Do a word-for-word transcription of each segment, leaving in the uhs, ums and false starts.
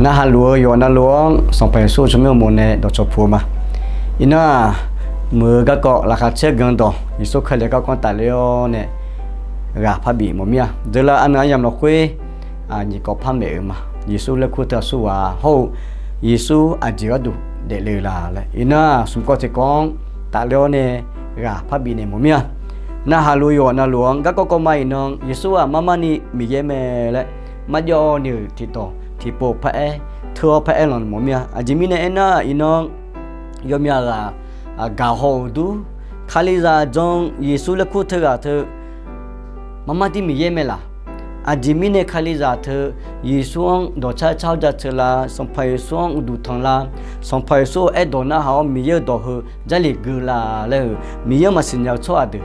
Narhaq luf-eu yawqghaq navluf-anr Sanqpaq Yeqsur-euq tsawrmyanr uqmov nae dawqcawq puq-eu ma. Iqnan-aq, muiq-eu garkawv laqkhaq caer-eu guiqlanq dawq, Yeqsur Kali garkawv tafler-awr nae ghaq parbif mawf mir-a. Dzeurlar arnan aryamq lafkhoer nyiq kawv par maeq-euq ma. Yeqsur laer kur teu aqsurghaq hawr-eu, Yeqsur aqjeq gharduq daefle-eu la laer. Iqnan-aq, smq kawv tiq kawv-anr tafler-awr nae ghaq parbif naeq mawf mir-a. Narhaq luf yawqghaq navluf-anr garkawv kawv ma. Iqnan Yeqsur-aq marmarni Miqyaer mae laer marjawv ni-euq tiqdawq tiqpov paraer teu-awr paraer lanq mawf mir-a. Aqjeq mirnae aernar, iqnan yawmyaq ghaq gaq haw-euq dur, Kalizaq jan Yeqsur laer kur teughaq teu marmarni Miqyaer mae laq. Aqjeq mirnae Kalizaq teu Yeqsur-anr dawqcar car-awr jaceuq la, Sanqpaq Yeqsur-anr uqduq tanq la, Sanqpaq Yeqsur-euq aerdawq narhaq-awr Miqyaer-euq dawq heu Jarlif gui la laer-euq Miqyaer-anr maqsiq nya-eu tsawrhaq deuq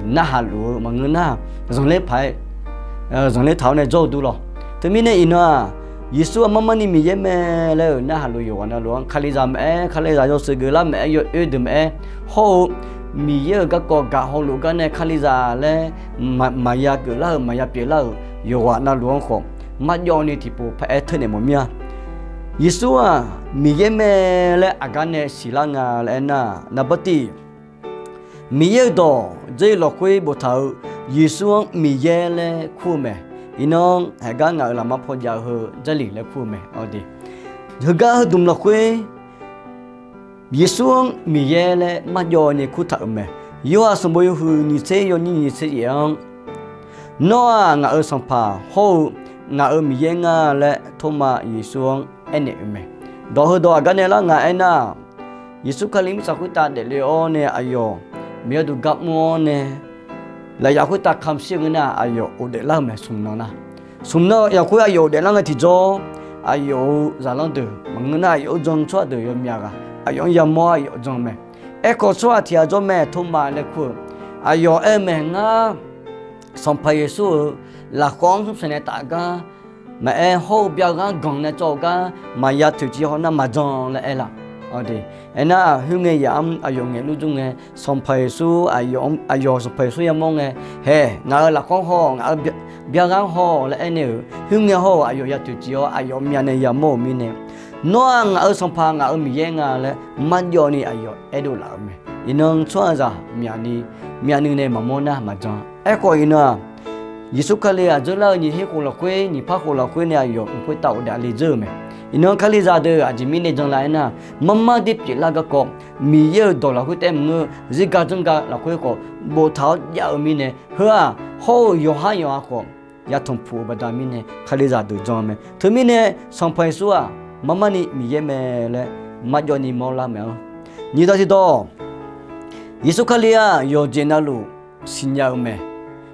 narhaq luf-eu maqngeur nar, zanqler paq-aer zanqler taq-awr nae jawr-eu dur lawq. Teumirnae iqnan-aq, Yeqsur-aq marmarni Miqyaer mae laer-euq narhaq luf yawqghaq navluf-anr, Kalizaq maqaer, Kalizaq yawshuif geuflar maqaer, yawoer deuq maqaer, hawr-eu Miqyaer-euq garkawv gaq hawluf gar nae Kalizaq laer maqya geuflar-euq maqya pyeuflar-euq yawqghaq navluf-anr khawf, marjawv ni tiqpov paraer teunaeq mawf mir-a. Yeqsur-aq Miqyaer mae laer aqgar nae siqlar nga laer aernar, naqbawr tiv Miqyaer-euq dawq Jarlif lafkhoer boftaq-eu Yeqsur-anr Miqyaer laer kur-eu mae. Iqnan haiq gar ngaq-euq lafma paw jav-eu heu Jarlif laer kur-eu mae. Heugar heudmq lafkhoer Yeqsur-anr Miqyaer laer marjawv ni kurtaq-euq mae. Yorhaq sanqbof yawhuiq nyiq tser yawnyir nyiq tser yaef-anr, Nawr-aq ngaq-euq Sanqpaq hawr-eu ngaq-euq Miqyaer nga laer Tormav Yeqsur-anr aernaeq-euq mae. Dawq heudawq aqgar nae lar nga aernar, Yeqsur Kali mirtsaq khoertav daefle-awr nae aqyawf Miqyaer duq gar mr-awr nae, lafyaf khoertav kamq shir-eu ngeur nar aqyawf ghofdaef lar-eu mae, smq nan nar. Smq nan yaf khoer aqyawf ghofdaef lar ngae tiqjawr, aqyawf-euq zaqlanr deuq maqngeur nar aqyawf-anr jan-eu tsawrhaq deuq yawmyaq ghaq aqyawf-anr yamawr-awr aqyawf jan-eu mae. Aerkhawf tsawrhaq tiq ghaq jawr mae, Tormav laer kur-eu. Aqyawf aer-eu mae, Ngar Sanqpaq Yeqsur-euq lafkhawv-anr smrsaeq nae taf gar maqaer, hawr-eu byav ghanr ganq nae cawv-eu gar maqya toeqciv haw nar maqjan laer aer laf. Aernar, khoerngae yaf-anr aqyawf ngaeq lur dur ngae, Sanqpaq Yeqsur aqyawf, aqyawf Sanqpaq Yeqsur yamawr ngae, Haeq, ngaq-euq lafkhawv haw, ngaq-euq byav ghanr haw laer aernae-euq khoerngae hawr-eu aqyawf ya toeqciv-awr aqyawf myavnae yamawr-euq mirnae, Nawr-aq ngaq-euq Sanqpaq, ngaq-euq Miqyaer nga laer marjawv ni aqyawf aerdov laf-euq mae. Iqnan tsawrhaqzaq myavni, myavnuiv nae maqmawr nar maqjan. Aerkhawf iqnan-aq, Yeqsur Kali aqjeq lar-eu nyiq her khof lafkhoer, nyiq par khof lafkhoer nae aqyawf mq khoertav ghofdaef le dzeur-euq mae. Iqnan Kalizaq deuq aqjeq mirnae jan la aernar, marmar dir pyeuflar garkawv Miqyaer-euq dawq lafkhoer taef maqngeur, zirgar janrgar lafkhoer khawf boftaq-awr jav-eu mirnae, heu-aq hawr-eu yawqhar yawqha khawf yatanq puq-eu baqda mirnae Kalizaq deuq jan-eu mae. Teumirnae Sanqpaq Yeqsur-aq marmar ni Miqyaer mae laer marjawv ni mawrlar mae-anr, nyiq dawq tiqdawq Yeqsur Kali-aq yawqjeq navluf siqnya-eu mae.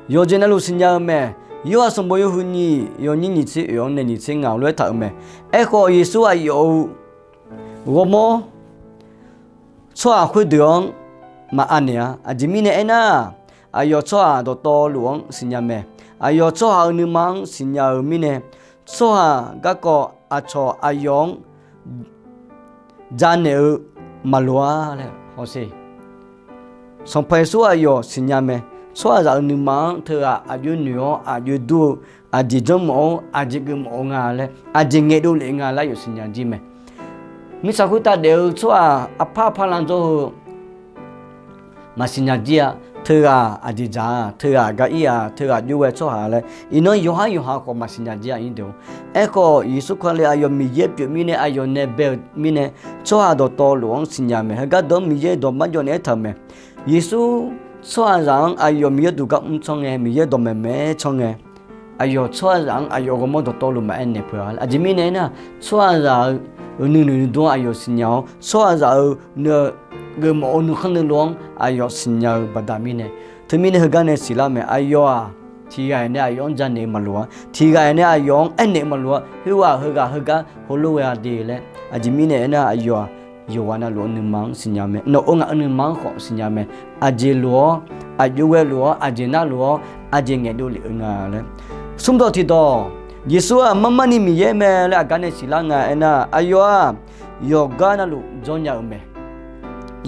Yawqjeq navluf siqnya-eu mae. Yorhaq sanqbof yawhuiq nyiq yawnyir nyiq tser oeq-anr nae nyiq tser ngaq-anr lof-aer taq-euq mae. Aerkhawf Yeqsur aqyawf-euq ghawrmawr tsawrhaq khoerdeuq-anr maqav naeq-a. Aqjeq mirnae aernar, aqyawf tsawrhaq dawqtawvluf-anr siqnya mae. Aqyawf tsawrhaq-euq nuima-anr siqnya-eu mirnae, tsawrhaq garkawv aqcawq aqyawf-anr janaeq-eu maqloq-a laer hawsher. Sanqpaq Yeqsur aqyawf siqnya mae. Tsawrhaqzaq-euq nuima-anr teughaq aqjox noeq-awr aqjox dur-eu, aqjeq janrmawf-awr aqjeq geufmawf-eu nga laer, aqjeq ngaeqdov lef nga laer aqyawf siqnya jir mae. Mirtsaq khoertav daef-eu tsawrhaq aqpar aqpar lan jawr-eu maqsiqnya jir-a. Teughaq aqjeq dzaq-a, teughaq gar ir-a, teughaq jov ghae tsawrhaq laer iqnan yawqhar yawqha khawf maqsiqnya jir-a. Aerkhawf Yeqsur Kali aqyawf Miqyaer pyeuf mirnae aqyawf nae bae-euq mirnae tsawrhaq dawqtawvluf-anr siqnya mae. Heugar deuq-anr Miqyaer dawq marjawv naeq-aer taq-euq mae. Yeqsur tsawrhaqzaq-anr aqyawf Miqyaer duq gar mr tsawr ngae, Miqyaer dawqmaeq maeq-aer tsawr ngae, aqyawf tsawrhaqzaq-anr aqyawf ghawrmawr dawqtawvluf maqaer naeq peuq-a. Aqjeq mirnae aernar, tsawrhaqzaq-euq nuinoeq nuidov-anr aqyawf siqnya-awr, tsawrhaqzaq-euq nuinoeq geufmawf-eu nuikhanr nuilov-anr aqyawf siqnya-eu baqda mirnae, teumirnae heugar nae siqlar mae. Aqyawf-aq tiqghaq-iq nae aqyawf-anr janaeq-eu maqloq-a. Tiqghaq-iq nae aqyawf-anr aernaeq-eu maqloq-a. Khoerghaq heughaq heugar heulof ghae-a de laer. Aqjeq mirnae aernar, aqyawf-aq yawqghaq navluf-eu nuima-anr siqnya mae. Nawq-eu ngaq-euq nuima-anr khawf siqnya mae. Aqjeq lof-awr, aqjox ghae lof-awr, aqjeq nar lof-awr, aqjeq ngaeqdov lef-eu nga laer. Smrdawq tiqdawq, Yeqsur-aq marmarni Miqyaer mae laer aqgar nae siqlar nga aernar, aqyawf-aq yawqgar navluf jawrnya-eu mae.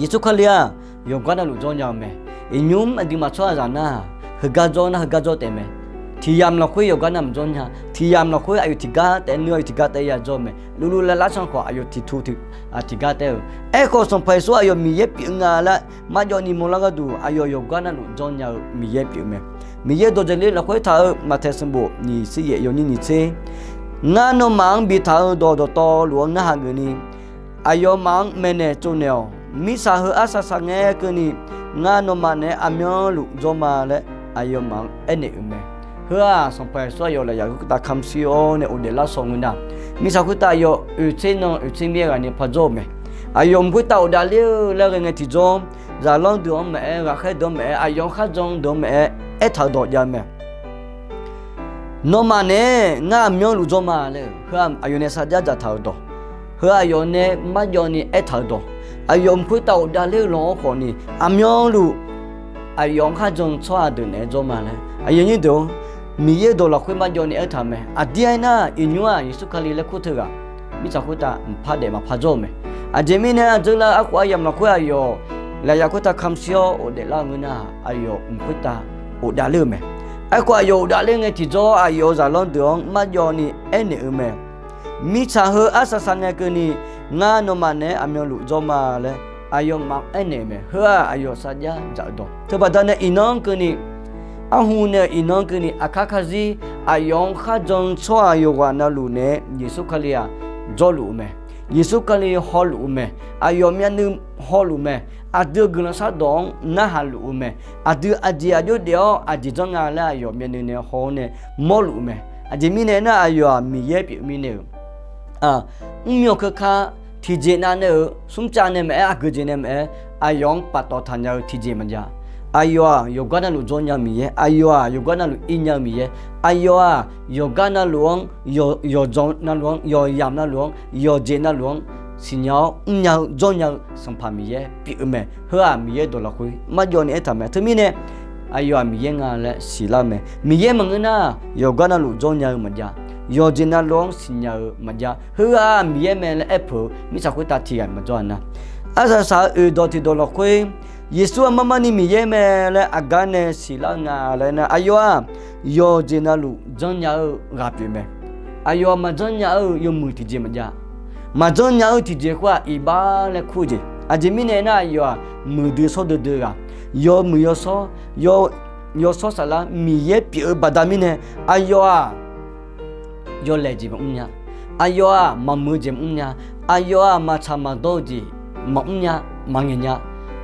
Yeqsur Kali-aq yawqgar navluf jawrnya-eu mae. Iqnymr aqduimaf tsawrhaqzaq nar, heugar jawr nar heugar jawr taef mae. Tiq yamq lafkhoer yawqgar navluf jawr nya. Tiq yamq lafkhoer aqyawf tiqgar taef, nuianr aqyawf tiqgar taef ya jawr mae. Luvluv lav lar can khawf aqyawf tiqtu tiq, tiqgar taef-eu. Aerkhawf, Sanqpaq Yeqsur aqyawf Miqyaer pyeuf nga laer marjawvni mawrlar gharduq, aqyawf yawqgar navluf jawr nya-eu Miqyaer pyeuf-eu mae. Miqyaer dawqjaeq ler lafkhoer taq-eu Maqtaeq sanqbof nyiq tser yaef yawnyir nyiq tser, Ngar nawmaf-anr bitaq-eu dawq dawqtawvluf-anr narhaq geufni, aqyawfmaf-anr maeqnaeq tsovnaeq-awq. Mirtsaq heu arsaq saqngae keuvni, ngar nawmaf naeq-aer aqmyanluf jawr ma laer aqyawfmaf-anr aernaeq-euq mae. Heu-aq, Sanqpaq Yeqsur aqyawf lafyaf khoertav kamq shir-awr nae ghofdaef lar shaw ngeur nar, mirtsaq khoertav aqyawf oeq tser nan oeq tser mir-aer ghaq ni parjawr-euq mae. Aqyawf mq khoertav ghofdaef ler-eu laer ghae ngae tiqjawr, zaqlanr deuq-anr maqaer, ghaqkhaer deuq-anr maqaer, aqyawf-anr kharjan deuq-anr maqaer, aertaq-eu dawq jav mae. Nawmaf naeq-aer ngar aqmyanluf jawr ma laer-eu heu-aq, aqyawf nae sarjax dzaqtaq-euq dawq, heu aqyawf nae marjawvni aertaq-euq dawq, aqyawf mq khoertav ghofdaef ler-eu law-anr khawfni, aqmyanluf aqyawf-anr kharjan-eu tsawrhaq deuq naeq-aer jawr ma laer. Aqyuif aqnyir deuq-anr, Miqyaer dawq lafkhoer marjawvni aertaq-eu mae. Aqdir aernar, iqnymr-aq Yeqsur Kali laer kur teughaq mirtsaq khoertav mqpar daef maqpar jawr-eu mae. Aqjeq mirnae aqjeq lar arkhawf aryamq lafkhoer aqyawf lafyaf khoertav kamq shir-awr ghofdaef lar-eu ngeur nar, aqyawf mq khoertav ghofdaef ler-eu mae. Aerkhawf, aqyawf ghofdaef ler ngae tiqjawr, aqyawf-euq zaqlanr deuq-anr marjawvni aernaeq-eu mae. Mirtsaq heu arsaq saqngae keuvni, ngar nawmaf naeq-aer aqmyanluf jawr ma laer aqyawfmaf-anr aernaeq-eu mae. Heu-aq, aqyawf sarjax dzaq-eu dawq teubaqda nae iqnan-anr keuvni, arhu nae-euq iqnan-anr keuvni, aqkar karzir aqyawf-anr kharjan-eu tsawrhaq yawqghaq navluf naeq-aer Yeqsur Kali-aq jawrluf-eu mae. Yeqsur Kali hawluf-eu mae. Aqyawf myavnuiv hawluf mae. Aqdui-euq guiqlanq shardawq-anr narhaq luf-eu mae. Aqdui aqjeq aqjox daef-awr aqjeq janr nga laer aqyawf myavnuiv nae haw-awr nae mawrluf-eu mae. Aqjeq mirnae aernar, aqyawf-aq Miqyaer pyeuf-eu mirnae-euq mrmyawq keuka tiqjeq nav nae-euq smrcav nae maqaer, aqgeujeq nae maqaer, aqyawf-anr paftawf taqnya-eu tiqjeq maqjav. Aqyawf-aq yawqgar navluf jawr nya-eu Miqyaer, aqyawf-aq yawqgar navluf ir nya-eu Miqyaer, aqyawf-aq yawqgar navluf-anr, yawqjawq navluf-anr, yawqyamq navluf-anr, yawqjeq navluf-anr siqnya-awr mrnya-eu jawrnya-eu Sanqpaq Miqyaer pyeuf-eu mae. Heu-aq Miqyaer dawq lafkhoer marjawvni aertaq mae. Teumirnae aqyawf-aq Miqyaer nga laer siqlar-eu mae. Miqyaer maqngeur nar, yawqgar navluf jawrnya-eu maqjav, yawqjeq navluf-anr siqnya-eu maqjav. Heu-aq Miqyaer mae laer aerpeuq-eu mirtsaq khoertav tiqghaq maqjawr-a nar, arsaq saq-eu oeq dawq tiqdawq lafkhoer, Yeqsur-aq marmarni Miqyaer mae laer aqgar nae siqlar-eu nga laer nar, aqyawf-aq yawqjeq navluf janrnya-eu ghaq pyeuf mae. Aqyawf-aq maqjanr nya-eu yawmuiq tiqjeq maqjav. Maqjanr nya-eu tiqjeq khoer-aq iqbax laer kur-eu jeq. Aqjeq mirnae aernar, aqyawf-aq muiqdui shawr duidui-eu ghaq, yawmuiq yawshawr, yawshawr saflar Miqyaer pyeuf-eu baqda mirnae, aqyawf-aq yawlaeq jeq maqmr nya. Aqyawf-aq maqmuiq-eu jeq maqmr nya. Aqyawf-aq maqtsaq maqdawr-eu jeq maqmr nya, maqngaeq nya.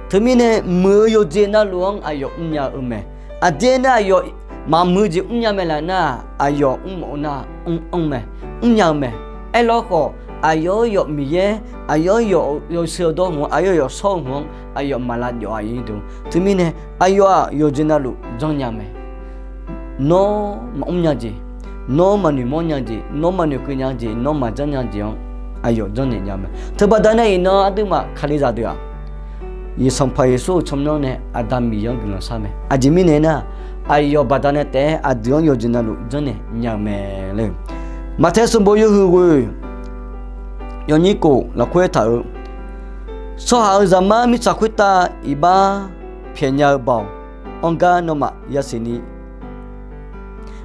Teumirnae muiq-eu yawqjeq navluf-anr aqyawf mrnya-eu mae. Aqdir aernar, aqyawf maqmuiq-eu jeq mrnya mae laer nar, aqyawf mrmawf-eu nar mr anr mae, mrnya-eu mae. Aerlawr khawf, aqyawf-anr yawf Miqyaer, aqyawf-anr yawf yawshuif-eu dawr hmq-anr, aqyawf yawf shawr-eu hmq-anr aqyawf maqlav jawf-a. Teumirnae aqyawf-aq yawqjeq navluf janrnya mae. Nawr maqmr nya jeq, nawr maqnoeq mawrnya jeq, nawr maqnoeq keuv nya jeq, nawr maqjanr nya jeq-anr aqyawf janrnaeq nya mae. Teubaqda nae iqnan aqduimaf Kalizaq deuq-aq, Sanqpaq Yeqsur-euq tsawrmyanr nae Aqda Miqyaer-anr guiqlanq shar mae. Aqjeq mirnae aernar, aqyawf baqda nae taef-aer aqdui-anr yawqjeq navluf janrnaeq nya-eu mae laer. Maqtaeq sanqbof yawhuiq ghoeq yawnyir kof lafkhoer aertaq-euq, Tsawrhaq-euq Zaqmar mirtsaq khoertav iqbax pyaeqnya-eu baoq anr gar nawmaf yasiq ni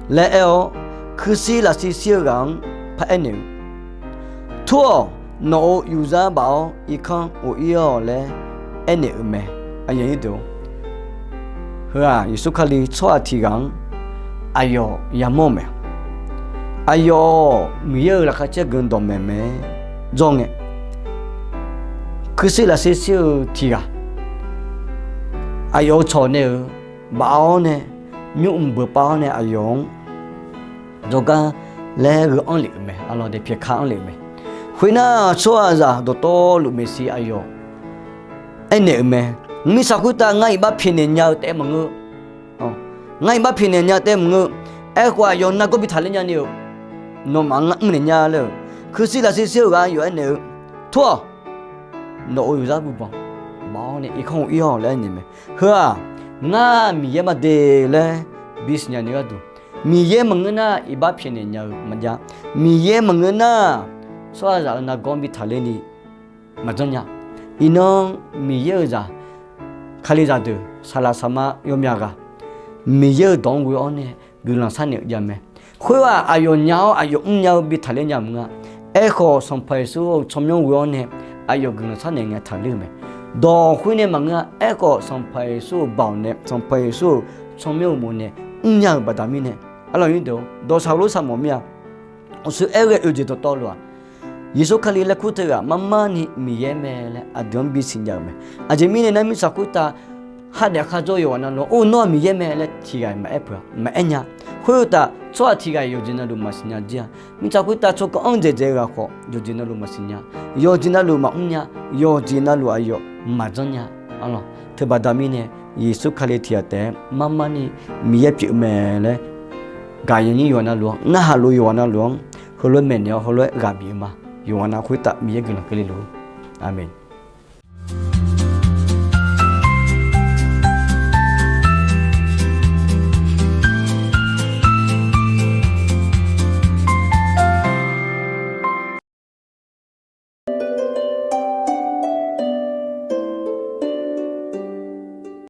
laer aer-awr, kuirshir lafshir shir-eu ghaq-anr paraer naeq-eu, Tur-awq. Nawq-euq yufzar baf-awr irkanr ghof-ir-awq laer aernaeq-euq mae. Heu-aq, Yeqsur Kali tsawrhaq tiq ghaq-anr aqyawf yamawr-eu mae. Aqyawf Miqyaer-euq laqkhaq caer guiqlanq dawqmaeq mae-aer jawr ngae, kuirshir lafshir shir-eu tiq ghaq, aqyawf-euq cawq nae-euq baf-awr nae, nymr mq beuq pav-awr nae aqyawf-anr jawrgar laer gheu anr lef-euq mae. Arlawq dae pyaeqka anr lef-euq mae. Khoernar, tsawrhaqzaq dawqtawvluf maeqshi aqyawf aernaeq-euq mae. Mirtsaq khoertav ngar iqbax pyaeqnaeq nya-eu taef-aer maqngeur. Ngar iqbax pyaeqnaeq nya taef-aer maqngeur. Aerkhawf, aqyawf nargawr bi taqler nyani-euq, nawmaf ngar mrnaeq nya laer-euq, kuirshir lafshir shir-eu ghaq aqyawf aernaeq-eu, Tur-awq. Nawq-euq yufzar bubanq baf-awr nae irkanr ghof-ir-awq laer aernaeq mae. Heu-aq, ngar Miqyaer maqde laer bisiqnya ni gharduq, Miqyaer maqngeur nar iqbax pyaeqnaeq nya-eu maqjav. Miqyaer maqngeur nar, tsawrhaqzaq-euq nargawr bi taqler ni maqjanr nya. Iqnan Miqyaer-euq zaq, Kalizaq deuq saqlaq saqma yawmyaq ghaq, Miqyaer-euq dawq-anr ghoe-awr nae guiqlanq sharnaeq-eu jav mae. Khoer-aq, aqyawf nya-awr aqyawf mrnya-eu bi taqler nya maqngeur-a. Aerkhawf, Sanqpaq Yeqsur-euq tsawrmyanr ghoe-awr nae aqyawf guiqlanq sharnaeq ngae taqler-eu mae. Dawq khoer nae maqngeur-a. Aerkhawf, Sanqpaq Yeqsur-euq baoq nae, Sanqpaq Yeqsur-euq tsawrmyanr uqmov nae mrnya-euq baqda mirnae, arlawq nyirdeuq-or, dawqshaq lof saqmawf mir-a. Uqshoe aer-eu ghae oeq jeq dawqtawvluf-aq, Yeqsur Kali laer kur teughaq marmarni Miqyaer mae laer aqdui-anr bisiq nya-euq mae. Aqjeq mirnae nar, mirtsaq khoertav khardaef kharjawr yawqghaq navluf-anr, or, nawr-aq Miqyaer mae laer tiq ghaq maqaer peuq-a, maqaer nya. Khoeruqtaf, tsawrhaq tiq ghaq-iq yawqjeq navluf maqsiq nya jir-a. Mirtsaq khoertav tsawrganr anr dzaeqdzaeq-eu ghaq khawf, yawqjeq navluf maqsiq nya. Yawqjeq navluf maqmr nya. Yawqjeq navluf aqyawf maqjanr nya. Arlawq, teubaqda mirnae, Yeqsur Kali tiq ghaq taef-aer marmarni Miqyaer pyeuf-eu mae laer, gaqyawf nyir yawqghaq navluf-anr, narhaq lof yawqghaq navluf-anr, heulof-aer maeqnaeq-awr heulof-aer ghaqbif-eu ma. Yawqghaq nav khoertav Miqyaer guiqlanq keuvle luf-ur. Aqmeq.